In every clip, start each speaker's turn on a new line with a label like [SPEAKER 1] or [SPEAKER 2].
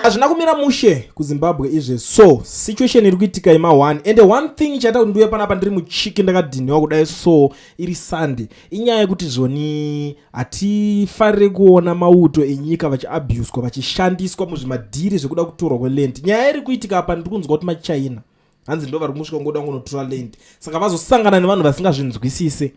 [SPEAKER 1] Hazvina kumira mushe kuZimbabwe izve. So situation iri kuitika ima1, and one thing chaita kuti ndiuye panapa ndiri muchiki, ndakadhinhiwa kudai, so iri Sunday, inyaya yekuti zvoni hatifarire kuona mauto enyika vachiabuswa, vachishandiswa muzvimadhiri zvekuda kutorwa kweland. Nyaya iri kuitika apa, ndiri kunzwa kuti maChina hanzi ndo vari kusvika ngoda kunotora land, saka vazosangana nevanhu vasingazvinzwisise,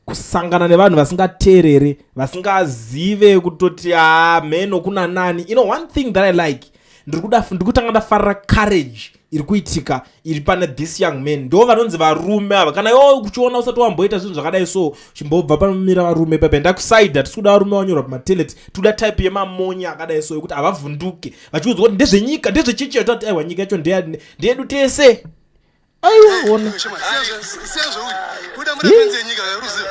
[SPEAKER 1] kusangana nevanhu vasingateerere, vasingazive kutoti hameno kuna nani. One thing that I like, ndiri kutanga ndafarira courage iri kuitika iri pane this young man. Ndo vanonzi varume ava. Kana iwo kuchiona usati wamboita zvinhu zvakadai, so chimbobva panomira varume pepe ndakusaidha. Tisi kuda varume vanyorwa pamatelet, tikuda type yemamonya akadai so, yekuti havavhunduke vachiudzwa kuti ndezvenyika, ndezvechichi. Tati aiwa, nyika yacho ndeyedu tese. Aiwa, ona.
[SPEAKER 2] Kudambura fenzi yenyika, ruziva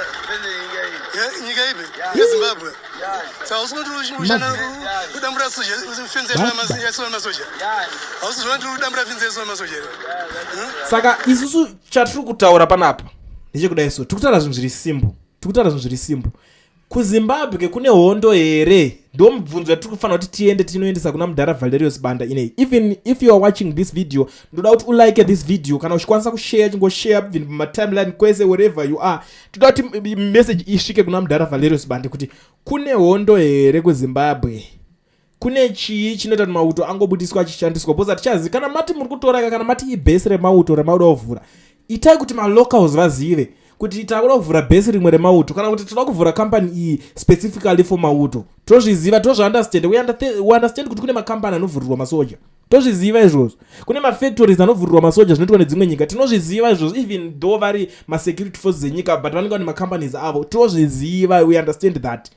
[SPEAKER 2] nyika ipi? YeZimbabwe. Saka usi kuti kudambura fenzi yaiswa nemasoja, hausi zviona kuti kudambura fenzi yaiswa nemasoja here?
[SPEAKER 1] Saka isusu chatiri kutaura panapa ndechekudai, so tiri kutaura zvinhu zviri simple, tiri kutaura zvinhu zviri simple. KuZimbabwe kune hondo here? Ndo mubvunzo yatiri kufanira kuti tiende tinoendesa kuna mudhara Valerius Banda inei. Even if you are watching this video, ndoda kuti ulike this video. Kana uchikwanisa kushare, chingoshare even pamatimeline kwese, wherever you are. Toda kuti message isvike kuna mudhara Valerius Bande kuti kune hondo here kuZimbabwe? Kune chii chinoita kuti mauto angobudiswa achishandiswa? Because hatichazivi kana mati muri kutora, kana mati ibhesi remauto ramauda kuvhura, itai kuti malocals vazive kuti takuda kuvhura bhesi rimwe remauto, kana kuti toda kuvhura kambani iyi specifically for mauto. Tozviziva, tozviunderstand. We understand kuti kune makambani anovhurirwa masoja, tozviziva izvozvo. Kune mafactories anovhurirwa masoja, zvinoitwa nedzimwe nyika, tinozviziva izvozvo. Even though vari masecurity forces enyika, but vanenge vane macompanies avo, tozviziva. We understand that.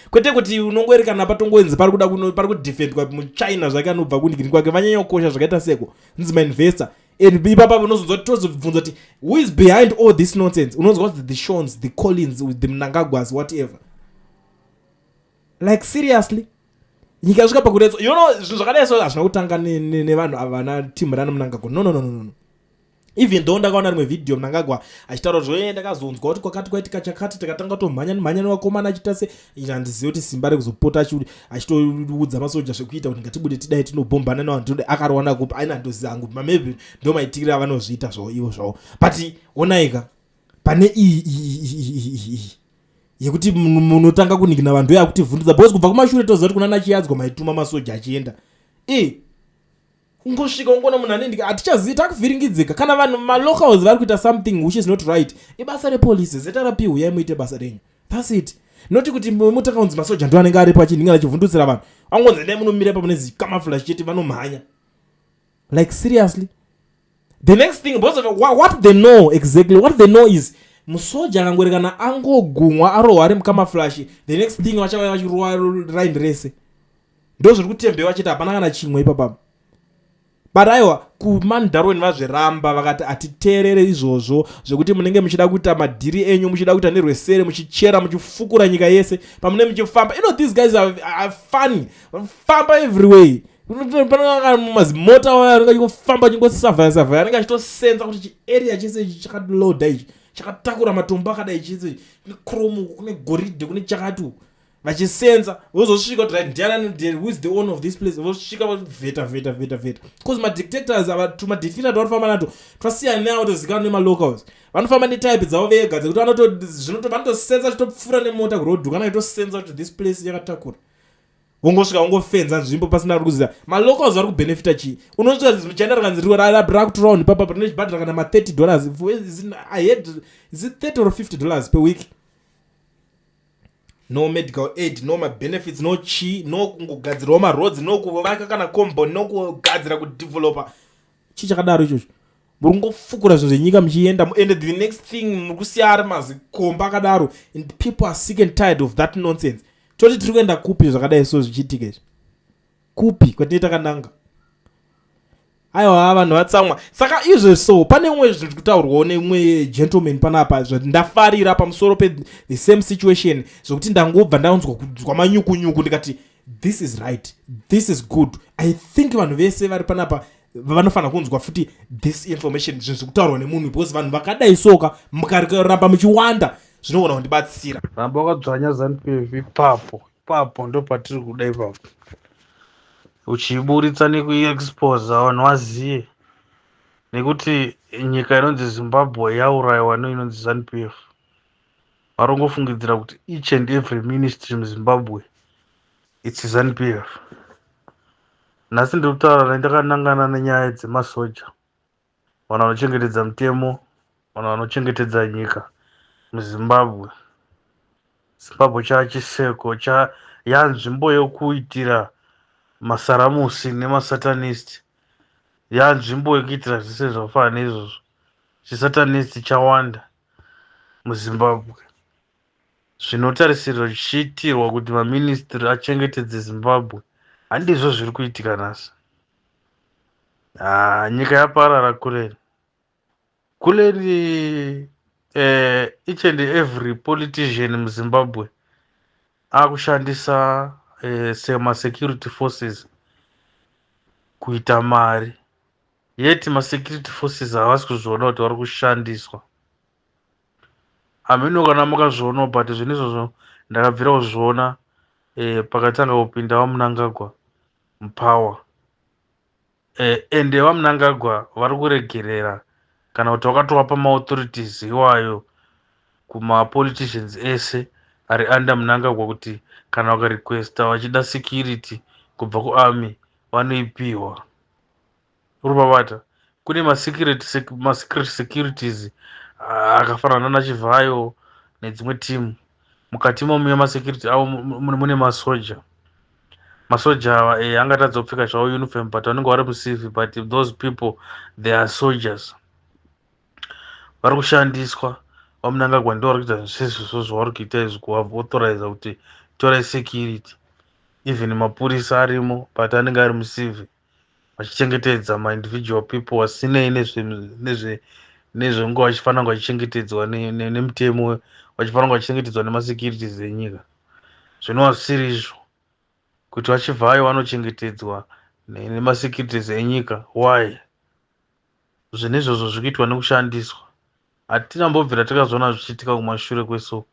[SPEAKER 1] Kwete kuti unongoerekana patongoenzi pari kuda pari kudefendwa muChina zvake, anobva kundigiri kwake, vanyanya kukosha zvakaita seko nzi mainvestor. And ipapa unozonzwa, tozobvunza kuti who is behind all this nonsense? Unonzwa kuti the Shons, the Collins, the Mnangagwas, whatever. Like, seriously, nyika yasvika pakuretso. Zvinhu zvakadai so hazvina kutanga nevanhu ava, vana timu rana Mnangagwa. No, no, no, no, no. Even though ndakaona rimwe vhidhiyo Mnangagwa achitaura kuti zvoe, ndakazonzwa kuti kwakati kwaitika chakati, takatanga kutomhanya mhanya nevakomana, achiita se handizivi kuti simba rekuzopota achitoudza masoja zvekuita kuti ngatibude tidai tinobhombana nevanhu tinodai, akarowana kupi? Aina handoziva hangu, maybe ndo maitikiro avanozviita zvavo ivo zvavo. But onaika pane iyi iyi iyi yekuti munotanga kuningina vanhu yakutivhundudza, because kubva kumashure toziva kuti kuna nachiyadzwa maituma masoja achienda e ungosvika ungoona munhu anendika, hatichazivi, takuvhiringidzika. Kana vanhu malocals vari kuita something which is not right, ibasa repolice, ZRP, huyai muite basa renyu. That's it. Noti kuti mutanga kunzi masoja ndo anenge aripo achinhinga achivhundutsira vanhu, angonzi endai munomira ipapo nezicamouflage chete, vanomhanya. Like, seriously, the next thing, because what they know, exactly what they know is musoja akangorekana angogumwa, arohwa ari mucamouflage, the next thing vachauya vachirowa line rese. Ndo zviri kutembewa chete, hapana kana chimwe ipapapa. But aiwa, kuMandarweni vazviramba, vakati hatiteerere izvozvo zvekuti munenge muchida kuita madhiri enyu, muchida kuita nerwesere, muchichera, muchifukura nyika yese pamunenge muchifamba. These guys are funny, famba everywhere. Mazimota ayo anenge achingofamba, achingosavhaya savhaya, anenge achitosenza kuti chiarea chese ichi chakaloda, ichi chakatakura matombo akadai, chese kune chrome, kune goridhe, kune chakati, vachisenza. Vozosvika kuti right, ndiani, who is the owner of this place? Vosvika vovheta vheta vheta vheta, because madictators ava, tumadictator twavanofamba nato twasiyana neavo tozikanwa nemalocals. Vanofamba netype dzavo vega dzekuti vanotosenza, chitopfuura nemota kurodhu kana itosenza kuti this place yakatakura, vongosvika vongofenza nzvimbo pasina ari kuziva. Malocals vari kubhenefita chii? Unosvika chaenda rakanzi rakutorawo nepapa rine chibhadhara kana ma$30. I heard, is it 30 or $50 per week? No medical aid, no mabenefits, no chii, no kungogadzirawo maroads, no kuvaka kana compound, no kugadzira, kudevelopa. Chii chakadaro ichocho? Muri kungofukura zvinhu zvenyika muchienda, and the next thing muri kusiya ari mazikomba akadaro, and people are sick and tired of that nonsense. Toti tiri kuenda kupi zvakadai so zvichiitika izvi? Kupi kwatinee takananga? Aiwa, vanhu vatsamwa. Saka izvo so pane umwe zvinhu kutaurwawo neumwe gentleman panapa ndafarira pamusoro pe the same situation, zvokuti ndangobva ndaunzwa kunzwa manyukunyuku, ndikati this is right, this is good. I think vanhu vese vari panapa vanofanira kunzwa futi this information, zvinhu zvekutaurwa nemunhu, because vanhu vakadai soka mukaramba muchiwanda zvinogona kundibatsira.
[SPEAKER 3] Ramba wakadzvanya ZANU PF ipapo ipapo, ndo patiri kuda ipapo. Uchiburitsa nekuiexposa vanhu vaziye nekuti nyika inonzi Zimbabwe yaurayiwa neinonzi ZANU PF. Vari kungofungidzira kuti each and every ministry muZimbabwe, it's ZANU PF. Nhasi ndiri kutaura ndakanangana nenyaya dzemasoja, vanhu vanochengetedza mutemo, vanhu vanochengetedza nyika muZimbabwe. Zimbabwe chaachiseko yanzvimbo yekuitira masaramusi nemasatanist, yanzvimbo yekuitira zvese zvakafanana neizvozvo. Chisatanist chawanda muZimbabwe. Zvinotarisirwa zvichiitirwa kuti maministry achengetedze Zimbabwe handizvo zviri kuitika nhasi. Ah, nyika yaparara kuleni kuleni. Each and every politician muZimbabwe akushandisa semasecurity forces kuita mari, yet masecurity forces havasi kuzviona kuti vari kushandiswa. Hameno kana makazviona, but zvinhu izvozvo ndakabvira kuzviona pakatanga kupinda vaMunangagwa mupower. Ende vaMunangagwa vari kuregerera kana kuti vakatovapa maauthorities iwayo kumapoliticians ese ari under Munangagwa kuti kana vakarequesta vachida security kubva kuarmy, vanoipiwa. Uri pabata, kune masecret securities akafanana naChivhayo nedzimwe timu. Mukati imomo yemasecurity avo mune masoja. Masoja ava angatadza kupfeka zvavo uniform, but vanenge vari mucivil, but those people, they are soldiers vari kushandiswa. VaMunangagwa ndo vari kuita zvese izvozvo zvavari kuita izvi, kuvaauthoriza kuti torai security. Even mapurisa arimo, but anenge ari mucivil vachichengetedza maindividual people vasinei nezvenguva, vachifanira kunge vachichengetedzwa nemutemo, vachifanira kunge vachichengetedzwa nemasecurities enyika. Zvinova zvisiri izvo kuti vaChivhayo vanochengetedzwa nemasecurities enyika. Why zvinhu izvozvo zviri kuitwa nekushandiswa? Hatina mbobvira takazoona zvichiitika kumashure kweso.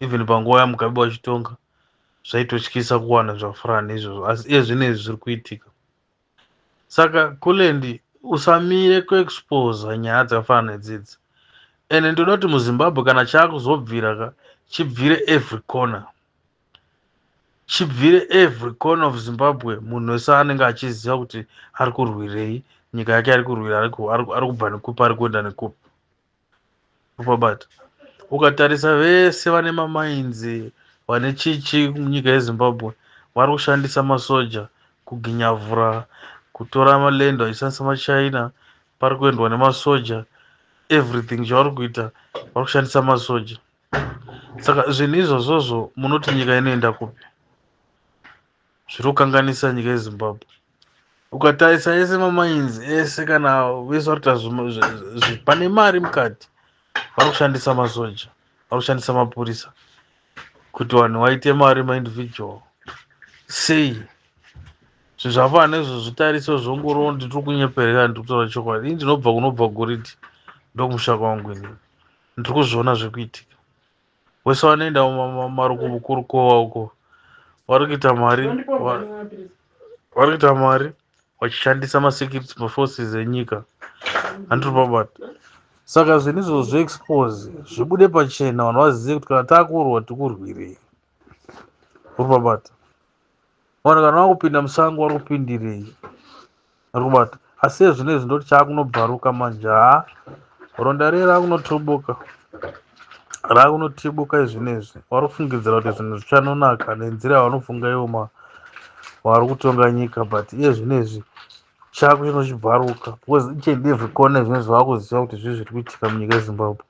[SPEAKER 3] Even panguva yaMugabe vachitonga, zvaitotyisa kuwana zvakafanana neizvozvo, asi iye zvino izvi zviri kuitika. Saka kulendi usamire kuexposa nyaya dzakafanana nedzidzi. Ende ndoda kuti muZimbabwe kana chaakuzobvira ka, chibvire every corner, chibvire every corner of Zimbabwe. Munhu wese anenge achiziva kuti ari kurwirei nyika yake, ari kurwira, ari kubva nekupi, ari kuenda nekupi. Upabata, ukatarisa vese vane mamines, vane chichi munyika yeZimbabwe, vari kushandisa masoja kuginyavhura, kutora maland vachishandisa maChina. Pari kuendwa nemasoja. Everything chavari kuita vari kushandisa masoja. Saka zvinhu izvozvozvo munoti nyika inoenda kupi? Zviri kukanganisa nyika yeZimbabwe. Ukatarisa ese mamines ese, kana vese vari kuita pane mari mukati, vari kushandisa masoja, vari kushandisa mapurisa kuti vanhu vaite mari maindividual. Sei zvinhu zvafana nezvo zvitariso zvongoro? Nditiri kunyeperera, ndiri kutaura chokwadi. Ini ndinobva kunobva goridhe, ndokumusha kwangu. Inini ndiri kuzviona zviri kuitika. Wese vanoenda marukurukowa uko vari kuita mari, vari kuita mari vachishandisa masecurity forces enyika. Handiri pabata. Saka zvinhu izvozvo zveexpose, zvibude pachena, vanhu vazive kuti kana taakurwa tikurwirei. Uri pabata, vanhu kana vakupinda musango vari kupindirei? Ari kubata. Asi ezvino izvi ndoti chaakunobvaruka manje. Haa, ronda riye raakunotoboka, raakunotibuka izvinezvi. Vari kufungidzira kuti zvinhu zvichanonaka nenzira yavanofunga ivo vari kutonga nyika, but iye zvinezvi chaakuchinochibvaruka because each and every corner zvinezvi vakuziva kuti zvii zviri kuitika munyika yeZimbabwe.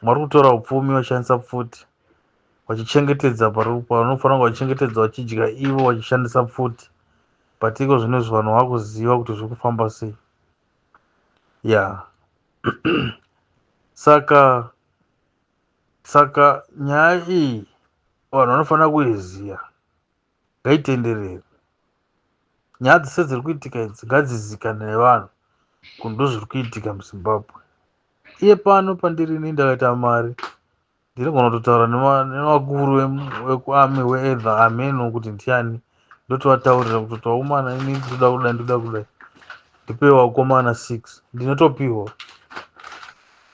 [SPEAKER 3] Vari kutora upfumi vachishandisa pfuti, vachichengetedza panofanira kunge vachichengetedza, vachidya ivo vachishandisa pfuti. But iko zvinezvi vanhu vakuziva kuti zviri kufamba sei. Ya, saka nyaya iyi vanhu vanofanira kuiziva, ngaitenderere. Nyaya dzese dziri kuitika idzi ngadzizikane nevanhu kuti ndo zviri kuitika muZimbabwe. Iye pano pandiri ini ndakaita mari, ndinogona kutotaura nevakuru vekuarmy, weether ameno kuti ndiani. Ndotovataurira kutoti, "Vakomana, ini ndoda kudai, ndoda kudai, ndipei vakomana 6." Ndinotopiwa,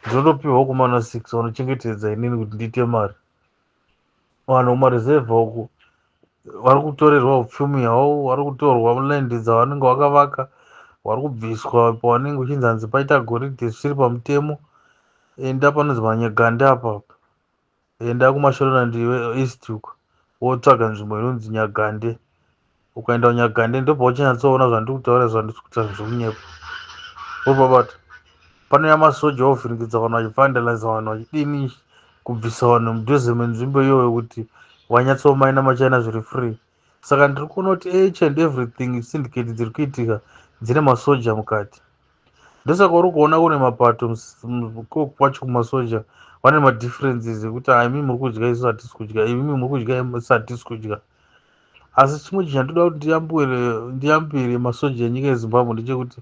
[SPEAKER 3] ndinotopiwa vakomana 6 vanochengetedza inini kuti ndiite mari. Vanhu kumareserve uku vari kutorerwa upfumi hwavo, vari kutorwa land dzavanenge vakavaka, vari kubviswa pavanenge uchinzi hanzi paita goridhe zvisiri pamutemo. Enda panonzi Manyegande apapo, enda kuMashonaland East uko, wotsvaga nzvimbo inonzi Nyagande. Ukaenda kuNyagande, ndopauchanyatsoona zvandiri kutaura, zvandisi kutaura zvekunyepa. Uripabata, panouya masoja ovhiringidza vanhu, vachivandaliza vanhu, vachidini, kubvisa vanhu mudhuze menzvimbo iyoyo kuti vanyatsomaina maChina zviri free. Saka ndiri kuona kuti each and everything, syndicate dziri kuitika dzine masoja mukati. Ndosaka uri kuona kune mapato kwacho kumasoja, vane madifferences ekuti imi muri kudya, isu hatisi kudya, imimi muri kudya, isu hatisi kudya. Asi chimwe chinhu chandoda kuti ndiyambire masoja enyika yeZimbabwe ndechekuti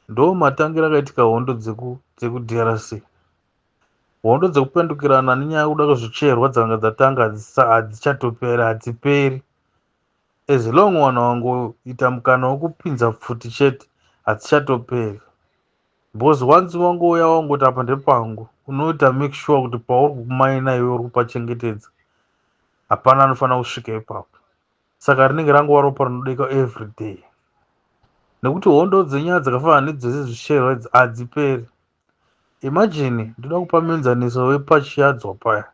[SPEAKER 3] ndo matangira akaitika hondo dzekuDRC, hondo dzekupandukirana nenyaya yekuda kuzvicherwa dzanga dzatanga, hadzichatopera, hadziperi. As long vanhu vangoita mukana wekupinza pfuti chete, hadzichatoperi, because once wangouya wangoti apa ndepangu, unoita make sure kuti pauri kumaina iwe uri kupachengetedza, hapana anofanira kusvika ipapo. Saka rinenge rangova ropa rinodeka every day, nekuti hondo dzenyaya dzakafanana nedzezvezvicherwa idzi hadziperi. Imagine, ndoda kupa muenzaniso wepaChiadzwa paya.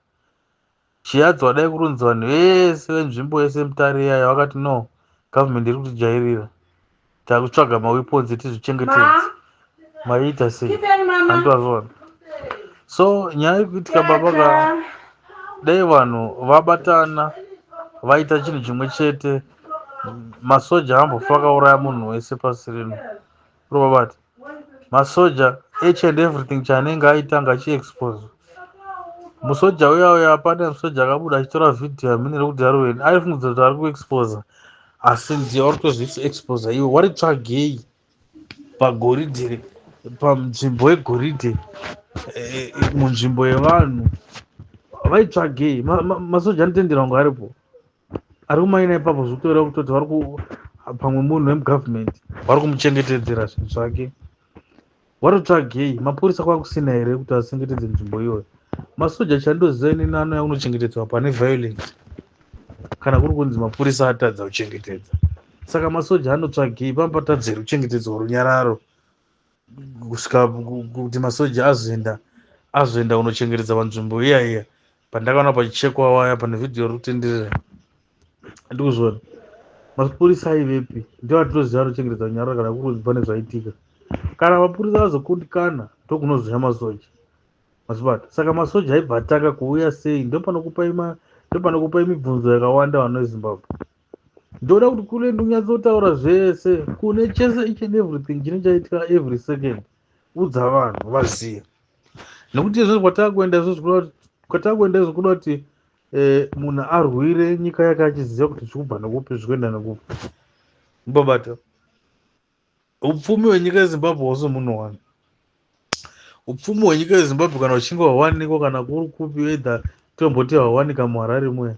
[SPEAKER 3] Chiadzwa, dai kurunzi vanhu vese venzvimbo yese Mutare iyaya vakati, "No, government iri kutijairira, takutsvaga maweapons tizvichengetedze," maiita sei? Handivazvona. So nyaya iri kuitika, baba ka, dai vanhu vabatana, vaita chinhu chimwe chete. Masoja ambofa akauraya munhu wese pasi rino. Robabata, masoja, each and everything chaanenge aita ngachiexpose musoja uya uya. Pane musoja akabuda achitora vhidhiyo yamine rekuti Darwin aifungidzira kuti ari kuexposa, asi ndiye vari kutozviexposa. Iwe waritsvagei pagoridhe, panzvimbo yegoridhe, munzvimbo yevanhu? Vaitsvagei? Masoja anotenderwa kunge aripo, ari kumaina ipapo, zvikutoreva kutoti vari pamwe munhu wemugovernment, vari kumuchengetedzera zvinhu zvake. Waritsvagei? Mapurisa kwakusina here kuti achengetedze nzvimbo iyoyo? Masoja, chandoziva inini, anouya kunochengetedzwa pane violence, kana kuri kunzi mapurisa atadza kuchengetedza. Saka masoja anotsvagei pamupatadzeri kuchengetedzwa runyararo, kusvika kuti masoja azoenda kunochengetedza panzvimbo iya iya pandakaona pachichekwa waya, pane vhidhiyo ri kutenderera? Ndikuzviona, mapurisa aivepi? Ndio atinoziva anochengetedza runyararo kana kuri kunzi pane zvaitika. Kana mapurisa azokundikana, ndokunozoya masoja mazibata. Saka masoja aibva atanga kuuya sei? Ndopanokupai mibvunzo yakawanda, vanhu veZimbabwe. Ndoda kuti kule ndonyatsotaura zvese, kune chese, each and everything chine chaitika every second, udza vanhu vazive, nekuti izvozvo kwataakuenda izvozvo, kwataakuenda izvo kuda kuti munhu arwire nyika yake achiziva kuti zvikubva nekupi, zvikuenda nekupi. Mubabata, upfumi hwenyika yeZimbabwe hwose munhu wani. Upfumi hwenyika yeZimbabwe, kana uchinge hwawanikwa, kana kuri kupi, either tomboti hwawanika muHarare muya,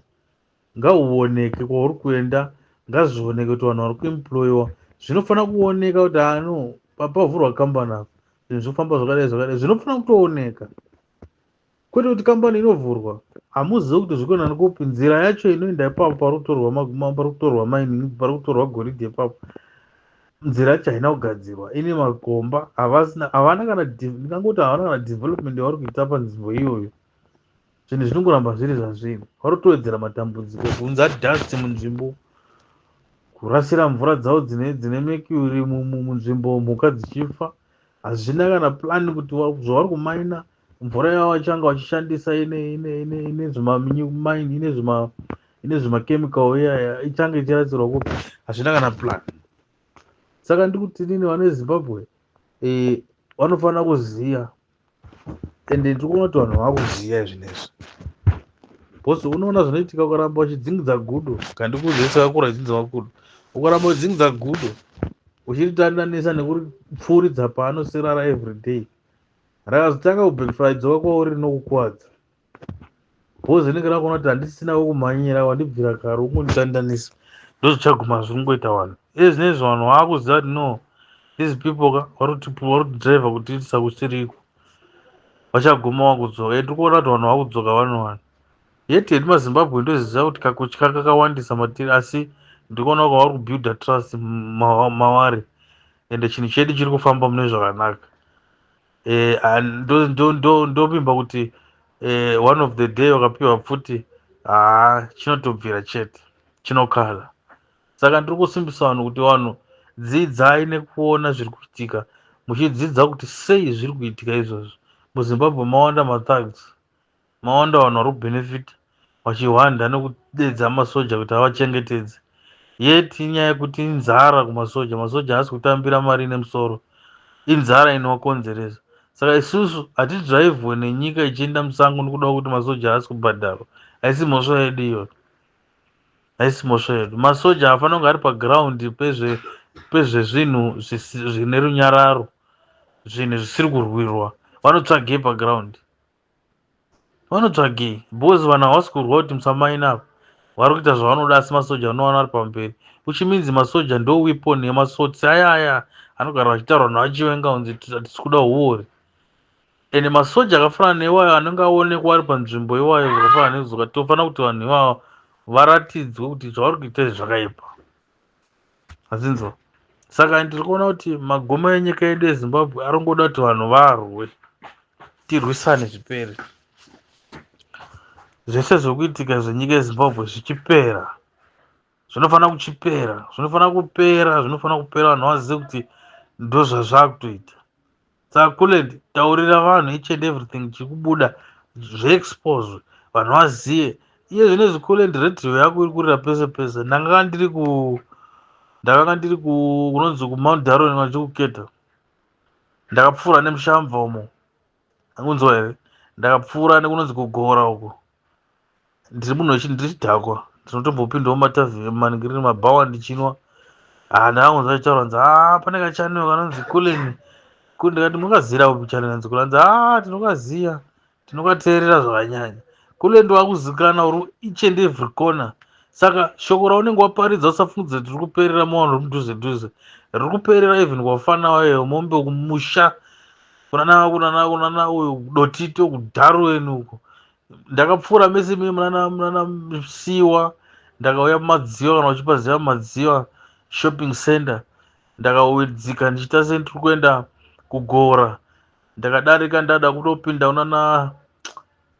[SPEAKER 3] ngahuoneke kwauri kuenda, ngazvioneke kuti vanhu vari kuemployiwa. Zvinofanira kuoneka kuti ano pavhurwa kambani apa, zvinhu zvinofamba zvakadai zvakadai, zvinofanira kutooneka, kwete kuti kambani inovhurwa, hamuzivi kuti zviri kuenda nekupi. Nzira yacho inoenda ipapo pari kutorwa mining, pari kutorwa goridhe ipapo, nzira yacho haina kugadzirwa, ine makomba. Havana kana, ndingangoti havana kana development yavari kuita panzvimbo iyoyo. Zvinhu zvinongoramba zviri zvazviri, vari kutowedzera matambudziko, kuunza dust munzvimbo, kurasira mvura dzavo dzine mercury munzvimbo, mhuka dzichifa. Hazvina kana plan kuti zvavari kumaina, mvura yavo vachanga vachishandisa ine zvimachemical iyaya, ichange ichirasirwa kupi? Hazvina kana plan. Saka ndikuti nini, vana veZimbabwe vanofanira kuziva, ende ndiri kuona kuti vanhu vakuziva izvinezvi, because unoona zvinoitika ukaramba uchidzingidza gudo. Kandikuudze, sakakura dzidza makudo. Ukaramba uchidzingidza gudo, uchiritandanisa nekuripfuuridza paanosirara everyday, rakazotanga kubackfire, kwauri rinokukwadza, because rinenge rakuona kuti handisina wekumhanyira, wandibvira kare ungonditandanisa. Ndozvichaguma zviri kungoita vanhu. Iye zvinezvi vanhu vaakuziva kuti no, these people ka vari kutidhiraivha kutiitisa kusiriko. Vachaguma vakudzoka. Ndiri kuona kuti vanhu vakudzoka vanowani. Yet hedu maZimbabwe ndoziva kuti kakutya kakawandisa matiri, asi ndiri kuona kuti vari kubuilda trust mavari, ende chinhu chedu chiri kufamba mune zvakanaka. Ndovimba kuti one of the day vakapiwa pfuti, haa, chinotobvira chete, chinokala. Saka ndiri kusimbisa vanhu kuti vanhu dzidzai nekuona zviri kuitika, muchidzidza kuti sei zviri kuitika izvozvo. MuZimbabwe mawanda mathugs, mawanda vanhu vari kubhenefita vachihwanda nekudedza masoja kuti avachengetedze. Yet inyaya yekuti inzara kumasoja. Masoja haasi kutambira mari nemusoro, inzara inovakonzeresa. Saka isusu hatidhiraivhwe nenyika ichienda musango nekuda kwekuti masoja haasi kubhadharwa. Haisi mhosva yedu iyoyo, haisi mhosva yedu. Masoja haafanira kunge ari pagiraundi pezvezvinhu zvine runyararo, zvinhu zvisiri kurwirwa. Vanotsvagei pagiraundi? Vanotsvagei? Because vanhu havasi kurwa kuti musamaina apa, vari kuita zvavanoda, asi masoja unowana vari pamberi, which means masoja ndo weapon yemasotsi aya aya anogara vachitaurwa navaChiwenga kunzi hatisi kuda huori. Ende masoja akafanana neiwayo anenge aonekwa ari panzvimbo iwayo, zvakafanana nezuka, tofanira kuti vanhu ivavo varatidzwe kuti zvavari kuita izvi zvakaipa, azinzwa. Saka ndiri kuona kuti magumo enyika yedu yeZimbabwe ari kungoda kuti vanhu varwe, tirwisane, zvipere zvese zvokuitika zvenyika yeZimbabwe. Zvichipera, zvinofanira kuchipera, zvinofanira kupera, zvinofanira kupera, vanhu vazive kuti ndozvazvakutoita. Saka Kulent, taurira vanhu each and everything chiri kubuda, zveexpose, vanhu vazive. Iye zvinezvi, Kulent, redhiyo yako iri kurira pese pese. Ndakanga ndiri ku kunonzi kuMount Darwin vachikuketa, ndakapfuura nemuShamva umo, angunzwa here? Ndakapfuura nekunonzi kuGora uko. Ndiri munhu ndiri chidhakwa, ndinotombopindawo matavheni maningiriri, mabhawa, ndichinwa. Ha, ndakangonzwa achitaura nzi, "Ha, pane kachannel kanonzi Kulen." Ndikati, "Munokazira upi channel kanzi Kulen?" Anzi, "Ha, tinokaziya, tinokateerera zvakanyanya." Kulen wakuzikana, uri each and every corner. Saka shoko raunenge waparidza, usafungidzira kuti riri kuperera muvanhu uri mudhuze dhuze. Riri kuperera even kwafana wayo mombe kumusha, kunana uyu Dotito, kuDarwin uko. Ndakapfuura mese mie munana Siwa, ndakauya muMadziwa, kana uchipaziva Madziwa shopping center. Ndakawedzika ndichiita sendiri kuenda kuGora, ndakadarika, ndada kutopinda unana,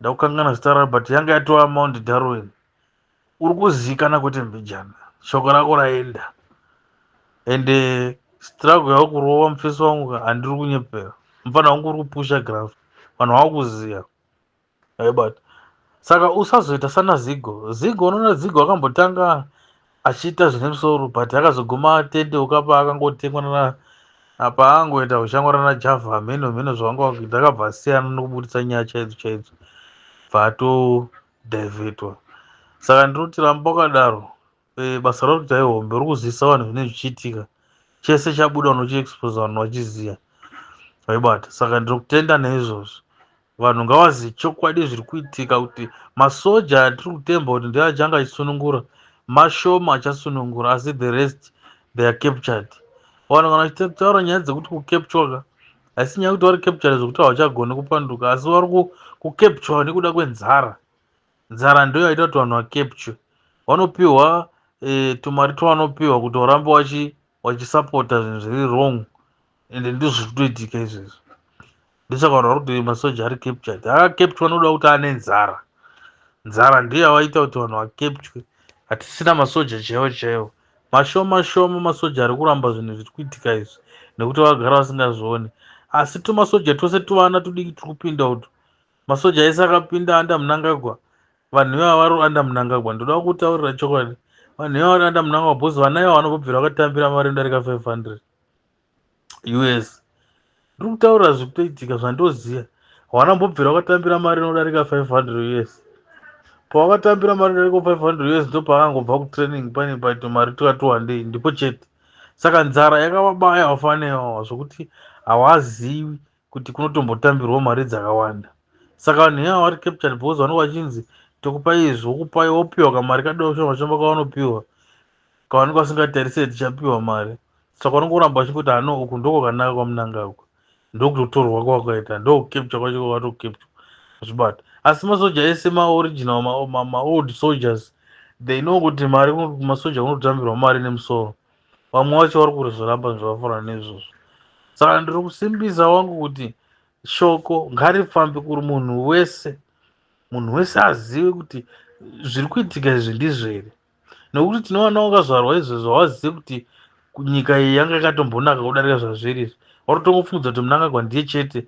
[SPEAKER 3] ndakukangana zita raro, but yanga yatova Mount Darwin. Uri kuzikana kwete mbijana, shoko rako raenda. Ende struggle yavo kurova mufesi wangu, handiri kunyepera, mufana wangu uri kupusha graph, vanhu vakuziya, aibata. Saka usazoita sana Zigo. Zigo, unoona Zigo akambotanga achiita zvine musoro, but akazoguma atendeuka paakangotengwa nana, apa angoita ushamwari naJava, mheno mheno zvavanga vakuita, akabva asiyana nokubudisa nyaya chaidzo chaidzo, bva atodhivhetwa. Saka ndinoti ramba wakadaro. Basa rauri kuita ihombe, uri kuzivisa vanhu zvinenge zvichiitika. Chese chabuda unochiexposa, vanhu vachiziva, waibata. Saka ndinokutenda neizvozvo. Vanhu ngavazive chokwadi zviri kuitika, kuti masoja atiri kutemba kuti ndiye achanga achisunungura, mashoma achasunungura, asi the rest they are captured. Vanhu kana vachitaura nyaya dzekuti kucapturwa ka, haisi nyaya yekuti vari captured zvekuti havachagoni kupanduka, asi vari kucapturwa nekuda kwenzara. Nzara ndo yaita kuti vanhu vacapture. Vanopiwa tumari twavanopiwa kuti varambe vachisapota zvinhu zviri wrong, ende ndizvo zviri kutoitika izvezvo. Ndosaka vanhu vari kuti masoja ari captured. Akacapturwa nokuda kuti ane nzara. Nzara ndiyo yavaita kuti vanhu vacapture. Hatisina masoja chaiwo chaiwo, mashoma shoma masoja ari kuramba zvinhu zviri kuitika izvi nekuti vagara vasingazvioni. Asi tumasoja twose tuvana tudiki turi kupinda utu, masoja ese akapinda under Mnangagwa, vanhu ivava vari under Mnangagwa. Ndoda kutaurira chokwadi, vanhu ivava vari under Mnangagwa because vana ivava vanobvira vakatambira mari inodarika 500 US. Ndiri kutaurira zviri kutoitika zvandoziva. Havanambobvira vakatambira mari inodarika 500 US. Pavakatambira mari inodarika 500 US, ndo paakangobva kutraining, pane paito mari tukati wandei, ndipo chete. Saka nzara yakavabaya vafana ivava zvokuti havazivi kuti kunotombotambirwa mari dzakawanda. Saka vanhu ivava vari captured because vanenge vachinzi, "Tokupai izvi," wokupai, wopiwa kamari kadoko shoma shoma kavanopiwa. Kavanenge vasingatarise tichapiwa mari, saka vanongoramba vachingoti hano uku ndokwakanaka kwaMnangagwa, ndokutotorwa kwakaita, ndokukepcha kwacho kwakatokepchwa zvibata. Asi masoja ese maoriginal, maold soldiers, they know kuti mari kumasoja kunotambirwa mari nemusoro. Vamwe vacho vari kuzviramba zvakafanana neizvozvo. Saka ndiri kusimbisa wangu kuti shoko ngarifambe kuri munhu wese, munhu wese azive kuti zviri kuitika izvi ndizvo here, nekuti tinowana wakazvarwa izvozvo hawazive kuti nyika iyi yanga yakatombonaka kudarika zvazviri izvi. Warotongofungudza kuti Mnangagwa ndiye chete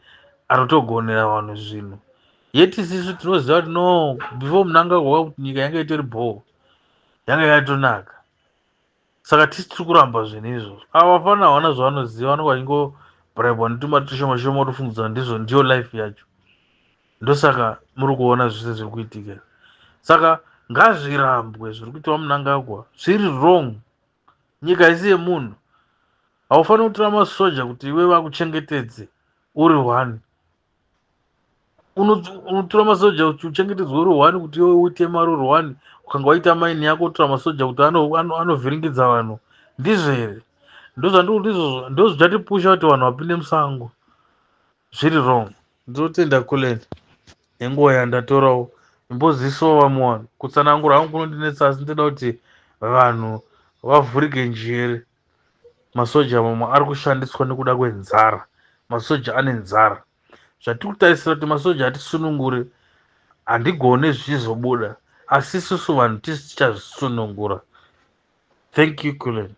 [SPEAKER 3] anotogonera vanhu zvinhu, yet isisu tinoziva kuti no, before Mnangagwa kuti nyika yanga itori bhoo, yanga yakatonaka. Saka tisi tiri kuramba zvinhu izvozvo. Ava vafana havana zvavanoziva, vanenge vachingobhraibwa netumari tushoma shoma, votofungidzana ndizvo ndiyo life yacho. Ndosaka muri kuona zvese zviri kuitika. Saka ngazvirambwe zviri kuitwa Mnangagwa, zviri wrong. Nyika isi yemunhu. Haufaniri kutora masoja kuti iwe vakuchengetedze uri one. Unotora masoja kuti uchengetedzwe uri one, kuti iwe uite mari uri one. Ukanga waita maini yako, utora masoja kuti anovhiringidza vanhu, ndizvo here? Ndozvandiri ndizvozvo, ndozvichatipusha kuti vanhu vapinde musango. Zviri wrong. Ndinotenda Kulen nenguva yandatorawo imbozivisawo vamwe vanhu. Kutsanangura hangu kunondinetsa, asi ndinoda kuti vanhu vavhurike njere. Masoja mamwe ari kushandiswa nekuda kwenzara. Masoja ane nzara. Zvatiri kutarisira kuti masoja atisunungure handigone zvichizobuda, asi isusu vanhu tisi tichazvisunungura. Thank you, Kulen.